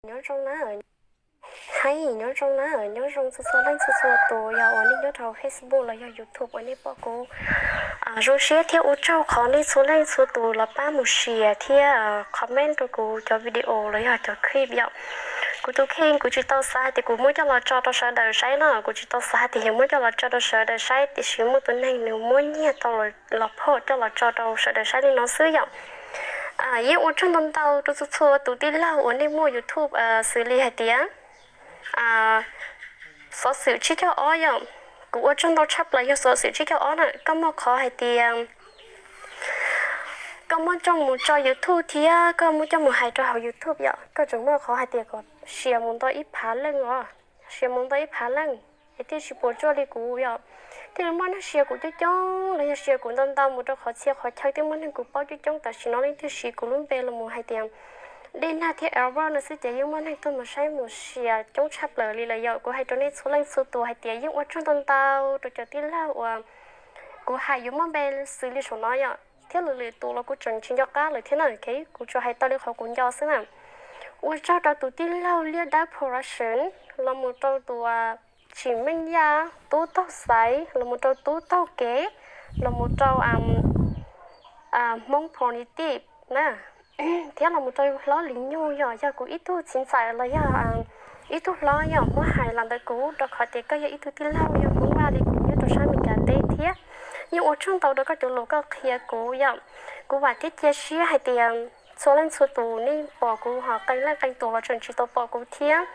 Nyob zoo na, hais nyob zoo na, nyob zoo txhua txhua leej txhua txhua tus yog uas nej nyob rau Facebook los yog YouTube uas nej pom kuv. Zoo siab thiab ua tsaug qhov nej txhua leej txhua tus los pab mus share thiab comment rau kuv cov video los yog cov clip yom. Kuv tus kheej kuv tsis tau xav hais tias kuv muab coj los tso rau sawv daws saib no, kuv tsis tau xav hais tias yuav muab coj los tso rau sawv daws saib, tiam sis muaj tus neeg nws muab nyiag tau los phoj coj los tso rau sawv daws saib li no xwb yom. Yeej ua tsaug ntau ntau rau txhua txhua tus tij laug uas nej muaj YouTube xws li hais tias xov xwm tsib caug ob yom. Kuv ua tsaug ntau tshaj plaws yog xov xwm tsib caug ob na, koj muaj qhov hais tias koj muab coj mus tso YouTube thiab koj muab coj mus hais rau hauv YouTube yom, koj tseem muaj qhov hais tias kom share mus ntau ib phav leej os, share mus ntau ib phav leej es thiaj tsis puas tsuaj li kuv yom. Thiaj li muaj neeg share kuv coob coob los yog share kuv ntau ntau mus rau qhov txhia qhov chaw thiaj muaj neeg kuv paub coob coob. Tam sim no leej twg siv kuv lub npe los mus hais tias Dej Nag thiab Albert no xwb ces yeej muaj neeg tuaj mus saib mus share coob tshaj plaws li lawm yom. Kuv hais rau nej txhua leej txhua tus hais tias yeej ua tsaug ntau ntau rau cov tij laug uas kuv hais yuav muaj npe xws li saum no yom, thiab lwm lwm tus los kuv tseem tsis nco qab lawm thiab na. Kuv tsuas hais tau li qhov kuv nco xwb na. Ua tsaug rau tus tij laug Liaj Dawb Production, los mus rau tus Tsim Meej Yaj, Tub Taug Xaiv, los mus rau Tub Taug Kev, los mus rau Hmoob Politics na, thiab los mus rau Hlob Lis Nyug yom, yog kuv ib tug txiv ntxawm los yog ib tug hlob yom, muab hais los ntawm kuv rau qhov tias koj yog ib tug tij laug yog Hmoob Vaj li kuv nyob rau sab Amelikas teb thiab. Yeej ua tsaug ntau rau koj cov lus koj qhia kuv yom. Kuv vam thiab cia siab hais tias txhua leej txhua tus nej pom kuv ho qee leej qee tus los tseem tsis tau pom kuv thiab.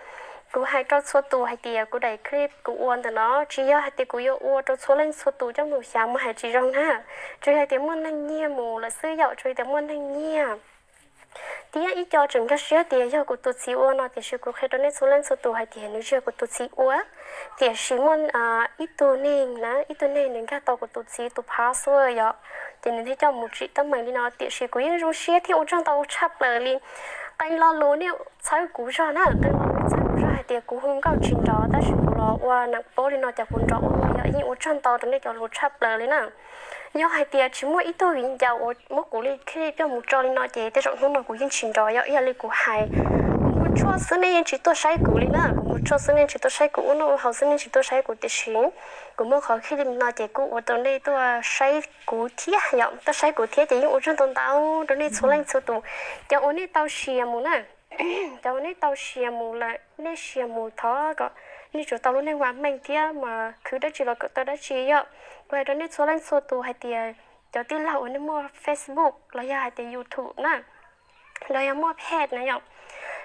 Kuv hais rau txhua tus hais tias kuv daim clip kuv ua ntawm no tsis yog hais tias kuv yuav ua rau txhua leej txhua tus coj mus xyav mus hais tsis zoo na. Tsuas yog hais tias muaj neeg nyiag mus lawm xwb yom, tsuas yog tias muaj neeg nyiag. Thiab ib co tseem nkag siab tias yog kuv tus txiv ua no, tiam sis kuv qhia rau nej txhua leej txhua tus hais tias nws tsis yog kuv tus txiv ua. Tiam sis muaj ib tug neeg na, ib tug neeg nws nkag tau kuv tus txiv tus password yom, ces nws thiaj coj mus tsim teeb meem li no. Tiam sis kuv yeej zoo siab thiab ua tsaug ntau tshaj plaws li. Qee lo lus nej txhawb kuv zog na, qee lo lus nej txhawb kuv zog hais tias kuv hu nkauj tsis nrov, tab sis kuv los ua neeg paub li no ces kuv nrov ua luaj yom. Yeej ua tsaug ntau rau nej cov lus tshaj plaws li na. Yog hais tias tsis muaj ib tug viv ncaus uas muab kuv li clip coj mus tso li no ces tej zaum hnub no kuv yeej tsis nrov yom. Ib yam li kuv hais, kuv mus tshuaj xwb nej yeej tsis tuaj saib kuv li na, kuv mus tshuaj xwb nej tsis tuaj saib kuv, ua noj ua haus xwb nej tsis tuaj saib kuv, tiam sis kuv muaj qhov clip li no ces kuj ua rau nej tuaj saib kuv thiab yom, tuaj saib kuv thiab ces yeej ua tsaug ntau ntau rau nej txhua leej txhua tus. Cov uas nej tau share mus na, cov uas nej tau share mus lawm, nej share mus thov kom nej tsuas tau lub neej vam meej thiab mas khwv dab tsi los kom tau dab tsi yom. Kuv hais rau nej txhua leej txhua tus hais tias cov tij laug uas nej muaj Facebook los yog hais tias YouTube na, los yog muaj page na yom,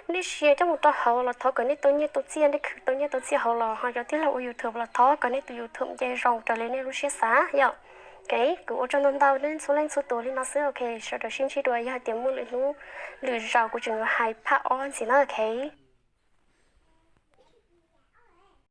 nej share coj mus rau hauv los thov kom nej tau nyiaj tau txiaj, nej khwv tau nyiaj tau txiaj hauv los ho cov tij laug ua YouTube los thov kom nej tus YouTube nce zoo raws li nej lub siab xav yom. Ok, kuv ua tsaug ntau ntau nej txhua leej txhua tus li no xwb. Ok, sawv daws sib ntsib dua, yog hais tias muaj lwm hnub lwm zaus kuv tseem yuav hais part ob ntxiv na. Ok.